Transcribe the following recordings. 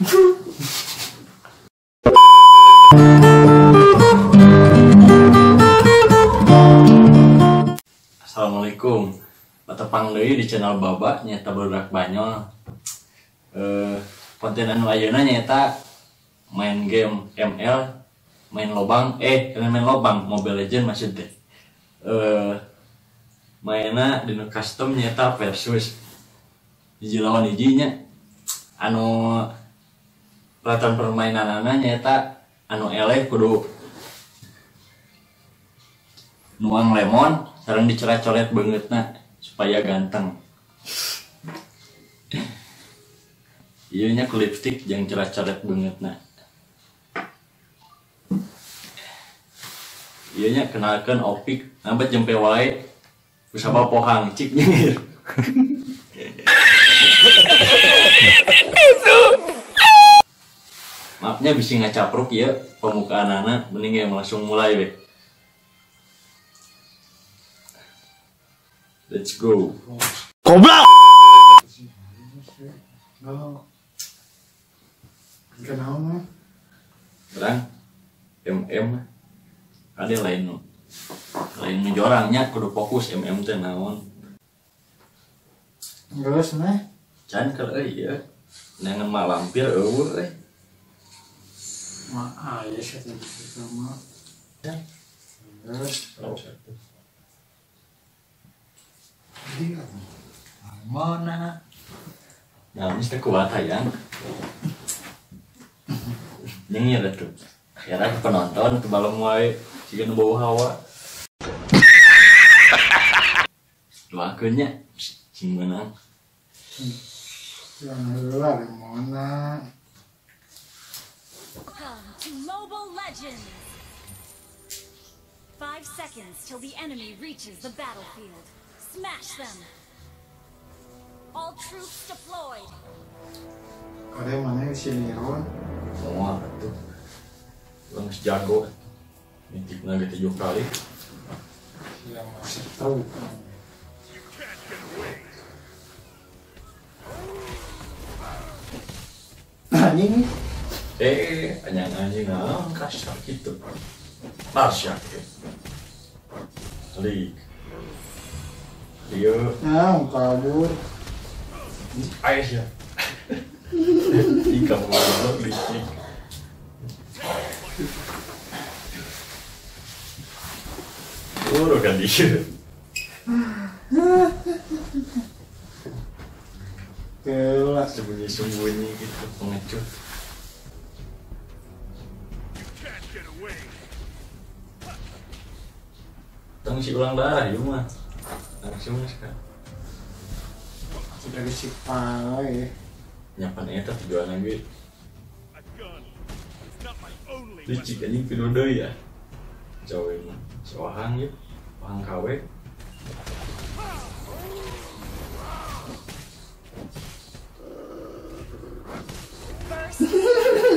Assalamualaikum. Patepang deui di channel Baba nyaeta Barudak Banyol. Konten anu ayeuna nyaeta main game ML, main lobang, main lobang Mobile Legend maksud teh. Mainna dina custom nyaeta versus hiji lawan hiji nya. Anu peraturan permainanana nyaeta anu eleh kudu nuang lemon sareng dicoret-coret beungeutna supaya ganteng. Ieu nya ku lipstick jeung coret-coret beungeutna. Ieu nya kenalkeun Opik, nambet jempe wae kusabab pohang cik nyengir. Maafnya bisa ngacapruk ya pembukaanana, mending ya langsung mulai we. Let's go. Goblok. Kenapa? Berang MM ada lain nu. Lain nu jorangnya kudu fokus MM teh naon. Geus mah. Can keur euy ieu. Neangan mah lampir eueuh euy. Mah aya sia sama. Geus. Mana? Nah, ini kuat hayang. Nyengir atuh. Era penonton teu balem wae siga nu bau hawa. Doakeun nya sing meunang. Yang heula mana? Welcome to Mobile Legends. 5 seconds till the enemy reaches the battlefield. Smash them. All troops deployed. Ada mana si Leron? Semua tuh. Orang jago. Mitikna ge 7 kali. Yang masih tahu. Anjing. Anjing naon kasar kitu. Marsya. Lik. Iya. Nah, kabur. Aisyah. Ika mau licik. Buru kan dia. Kelas sembunyi-sembunyi gitu pengecut. Tong si ulang darah ya mah. Langsung sekarang. Sudah disipal ya. Nyapan eta tujuan lagi. Licik anjing pinuh deui ya. Cawe mah sohang ya, wahang KW.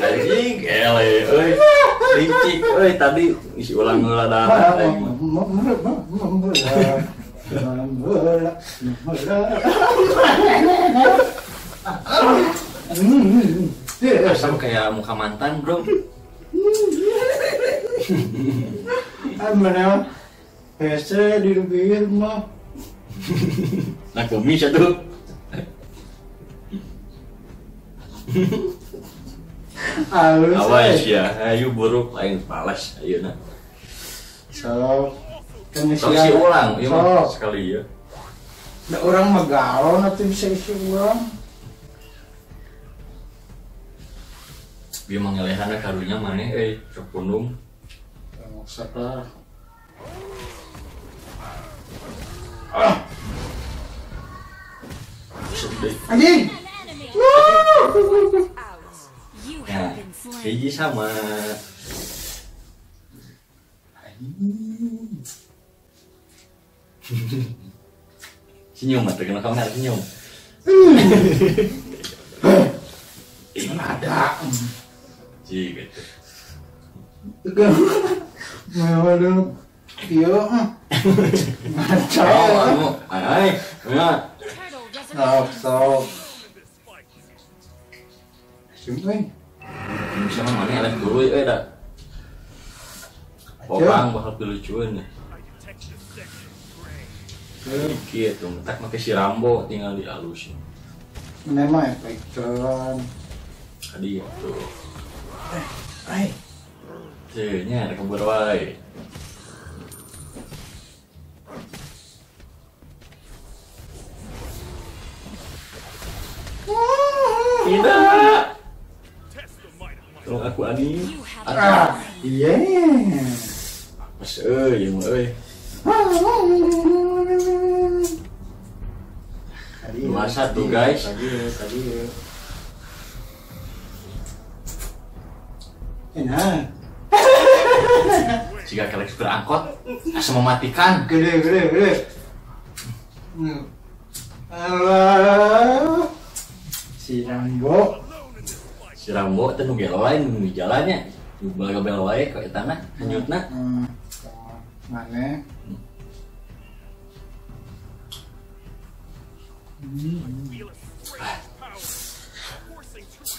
Anjing ele euy. Licik euy tadi isi ulang heula darah aing mah. Asam kayak muka mantan bro. Mana PC di rumah. Nah kumis atuh. Awas ya, ayo buruk aing balas ayeuna. So Tong isi ulang, iya mah sekali ya. Da orang mah galon atuh bisa isi ulang. Bieu mangelehanna karunya maneh euy, sok pundung. Maksud lah. Anjing. Nah, hiji sama. Senyum atau kena kamera senyum. Mana ada. Cik gitu. Waduh. Iya. Ngaco. Ay, ya. Sok, sok. Simpen. Bisa mah mana eleh dulu euy da. Popang bakal pilucueun. Kieu tuh mentak make si Rambo tinggal dialusin. Mana mah efek-an. Tadi tuh. Ai. Teu nya rek kabur wae. Tidak. Tolong aku Ani. Ah, iya. Mas euy, mah euy. 2-1 guys. Tadi. Enak. Jika kalian berangkot, asa mematikan. Gede. Alah. Si Rambo teh nu gelo lain nu jalannya. Nu balaga wae ka eta na hanyutna. Mane.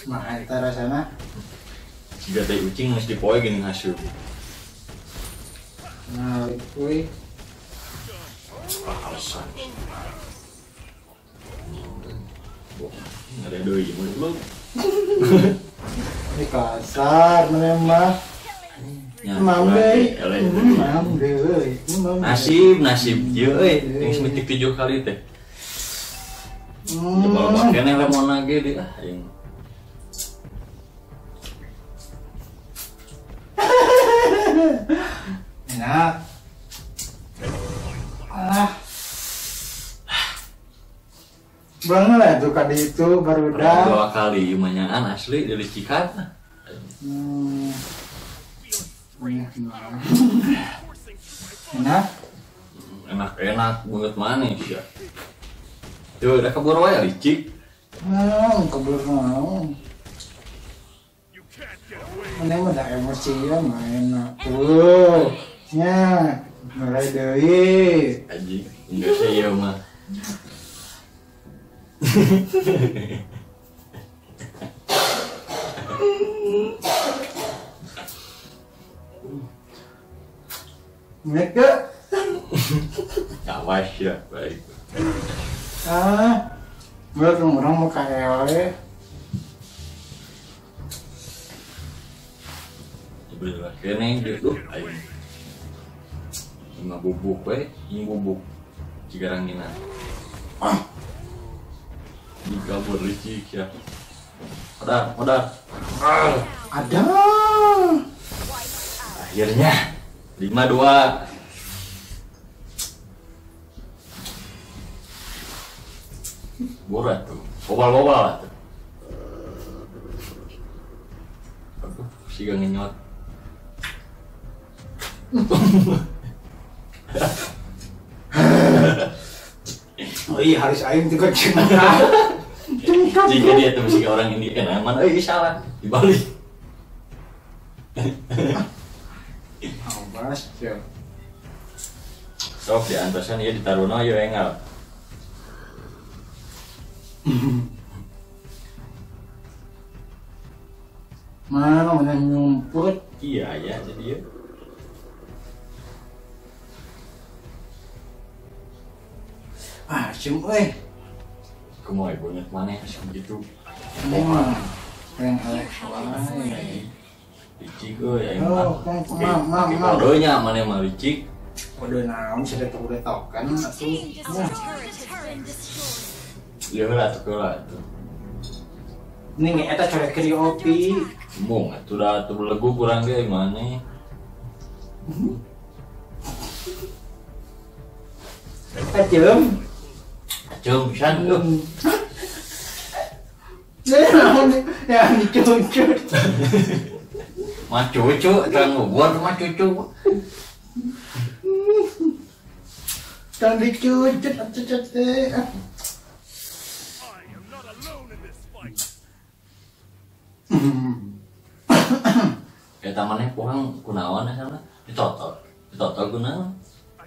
Mah eta rasana. Siga teh ucing geus dipoe geuning hasup. Nah, kuy. Alasan. Ada deui mun belum. Ini kasar mah. Mam deui. Nasib ieu euy, yang semitik 7 kali teh. Coba keneh lemon ge deui ah aing. Enak. Ah. Banget lah tuh kali itu baru udah 2 kali manyaan asli dilicikan. Enak. Enak banget manis ya. Tuh udah keburu wae licik. Keburu mau. Mana udah emosi ya main tuh. Nya, mulai deui. Anjing, enggak sih ya mah. Mereka awas ya baik. Ah, menurut orang mau kayak beli kene gitu, ayo. Lima bubuk we, ini bubuk cigaranginan. Ah. Kabur licik ya. Ada. Ada. Akhirnya 5-2. Borat tuh. Bobal-bobal tuh. Aduh, si gak ngenyot. Oh iya, harus aing juga cinta. Jika dia tuh mesti orang ini aman, salah dibalik. Awas ya. Sok di antosan ieu ditaruhna ieu engal. Mana mana nyumput? Iya ya jadi ya. Ah, cium euy. Kumaha banyak maneh gitu. Ini mah yang eleh wae. Licik euy aing mah. Mam. Kodenya maneh mah licik. Kode naon sih teh udah token atuh. Ieu heula atuh heula atuh. Ini eta corekeun di opi. Mung atuh da atuh belegu kurang ge maneh. Acem. Acem pisan tuh. Ya dicucut. Mah cucu, kang ngubur mah cucu. Kang dicucut, cucut teh. Eta maneh pohang kunaon asalna? Ditotor. Ditotor kunaon?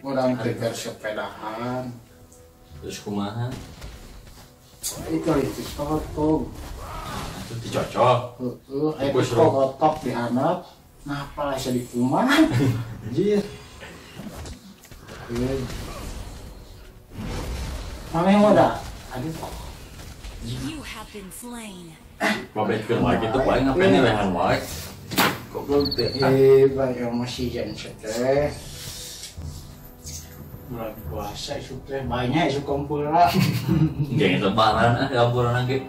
Urang teh keur sepedahan. Terus kumaha? Itu listrik toto. Tuh dicocok. Heeh, aya kotok di handap. Napa asa dikumaha? Anjir. Mana yang udah? Aduh. You have been slain. Babetkeun wae kitu paling ngapain lehan wae. Goblok teh. Bae emosi jan teh. Bulan puasa isuk teh banyak isuk kumpul lah. Geng lebaran ah campuran ge.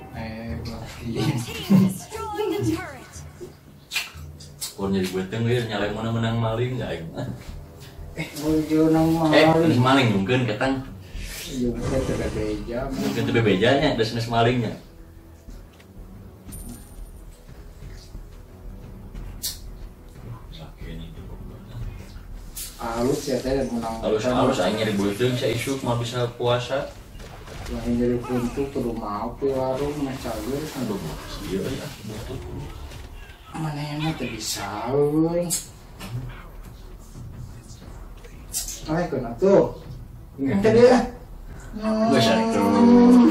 Kur jadi beuteung ge nyaleng mana menang maling aing mah. Bojo nang maling. Geus maling mungkin ketang. Jeung teh teu bebeja. Mungkin teu bebeja nya geus malingnya. Halus ya teh menang. Halus aing nyeri beuteung saisuk mah bisa puasa. Lain nyeri buntu kudu mau pi warung mah cager. Aduh, ieu ya butut. Mana yang mah teu bisa euy. Aleh kana tuh. Ente dia. Geus atuh.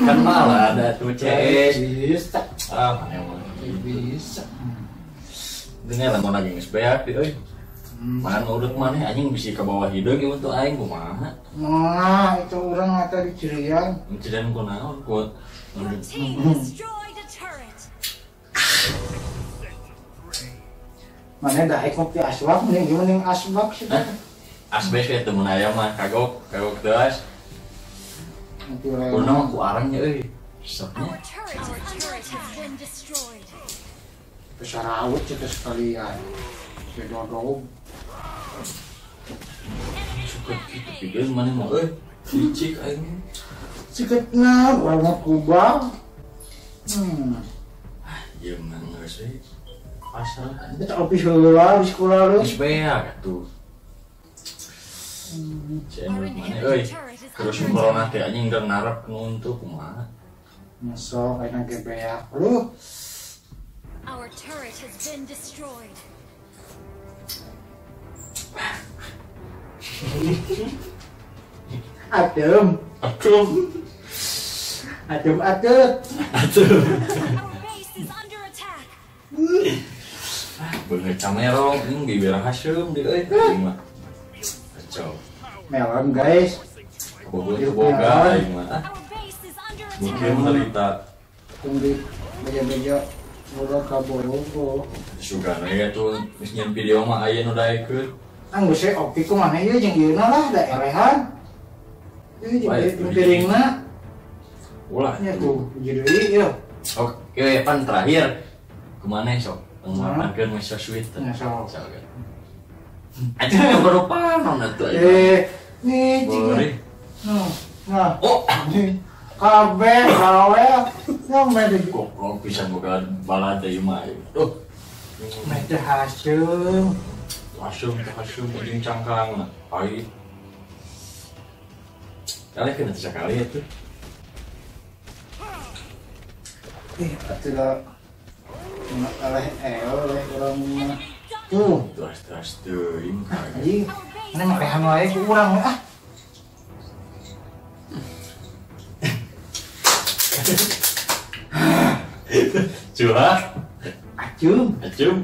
Kan malah ada tuh CS. Bisa. Ah, mana mah bisa. Dene lamun lagi geus beak euy. Mana urut mana anjing bisi ke bawah hideung ieu tuh aing kumaha. Nah, itu urang ata di cirian. Cirian ku naon ku. Mana daek ngopi asbak mending gimana yang asbak sih. Asbes ya temen aya mah kagok, kagok deus. Kuno ku arangnya euy. Resepnya. Bisa rawut kita sekalian. Dodog. Suka gitu pikir mana mau euy. Licik aing. Siketna urang mah kubang. Ieu mah geus we. Pasar. Eta opi heula di sekolah lu. Geus beak atuh. Cek mana euy. Terus corona teh anjing geus narap nu untuh kumaha. Nyesok aing ge beak lu. Our turret has been destroyed. Adem. Adem. Adem adem. Adem. Bener camerong ini bibir haseum di euy aing mah. Kacau. Melon guys. Boga boga aing mah. Mungkin menderita. Tunggu beja-beja boga ka borogo. Sugana ya tuh geus nyeun video mah aya nu daekeun. Anggeus we opi ku maneh ieu jeung ieuna lah da elehan. Ieu jeung piringna. Ulah nya tuh jadi deui ieu. Oke, pan terakhir. Kumaneh sok nguapankeun geus sweet. Nya sok. Anjing baru panon atuh. Nih cing. Nah. Oh, kabeh bawel. Nyampe di goblok pisan boga balada ieu mah. Duh. Meh teh haseum. Haseum haseum jeung cangkangna. Pahit. Kali kena sekali itu. Atuh da eleh eleh urang mah. Tuh, terus teuing. Anjing, mana mah wae ku urang ah. Curah. Acum. Acum.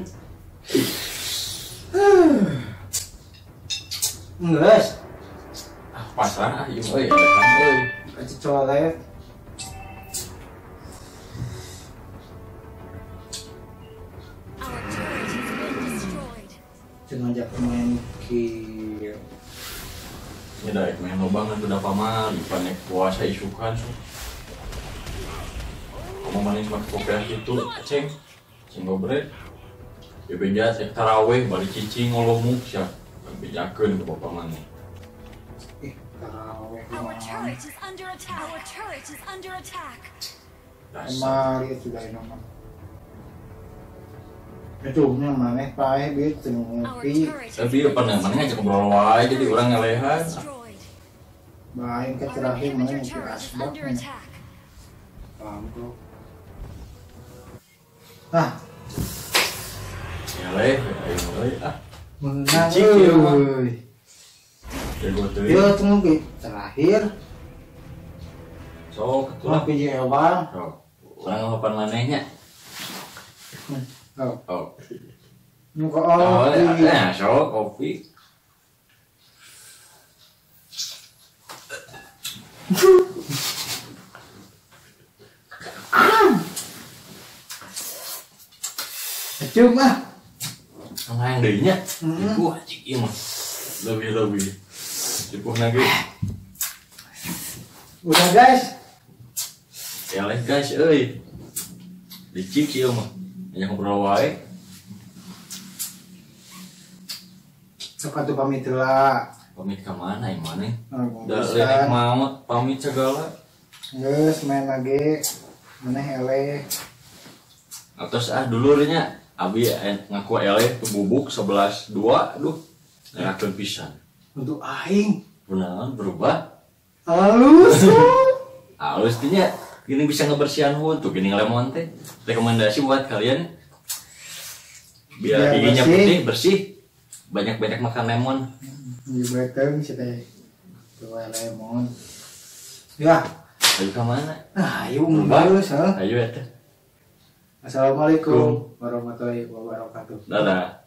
Geus. Pasar ah ieu euy, euy. Atuh colet. Ngajak main kieu. Ya daek main loba ngan udah pamali, panek puasa isukan so. Kamu manis make kopiah gitu, ceng. Ceng gobrek. Ya beja cek taraweh bari cicing ngolomuk sia. Bejakeun ke bapak maneh. Ih, taraweh. Our turret is under attack. Our turret is under attack. Mari sudah ini mah. Itu nya maneh paeh bieu teu ngopi. Tapi ya pernah maneh ngajak ngobrol wae jadi urang ngelehan. Bae ke terakhir maneh ngopi asbak. Bangkrut. Ah. Ngeleh, ayo mulai ah. Menang euy. Jago teuing. Ieu tunggu ge terakhir. Sok atuh lah PJ Ewang. Sok. Urang ngapapan manehnya. Oh. Oke. Muka kopi. Nah, sok kopi. Cium ah. Yang deui nya. Ibu anjing ieu mah. Lebih-lebih. Cipuh lagi. Udah guys. Eleh guys euy. Licik ieu mah. Banyak ngobrol wae. Sok atuh pamit heula. Pamit ka mana ieu maneh? Da lenek maot pamit segala. Geus main lagi. Maneh eleh. Atos ah dulurnya. Abi ngaku eleh tuh bubuk 11-2 aduh. Enakeun pisan. Untuk aing. Kunaon berubah? Halus. Halus nya. Gini bisa ngebersihan tuh gini lemon teh. Rekomendasi buat kalian biar giginya putih bersih, banyak-banyak makan lemon. Di beteng sih teh. Tuh lemon. Ya. Ayo ke mana? Nah, ayo geus, heuh. Ayo eta. Assalamualaikum warahmatullahi wabarakatuh. Dadah.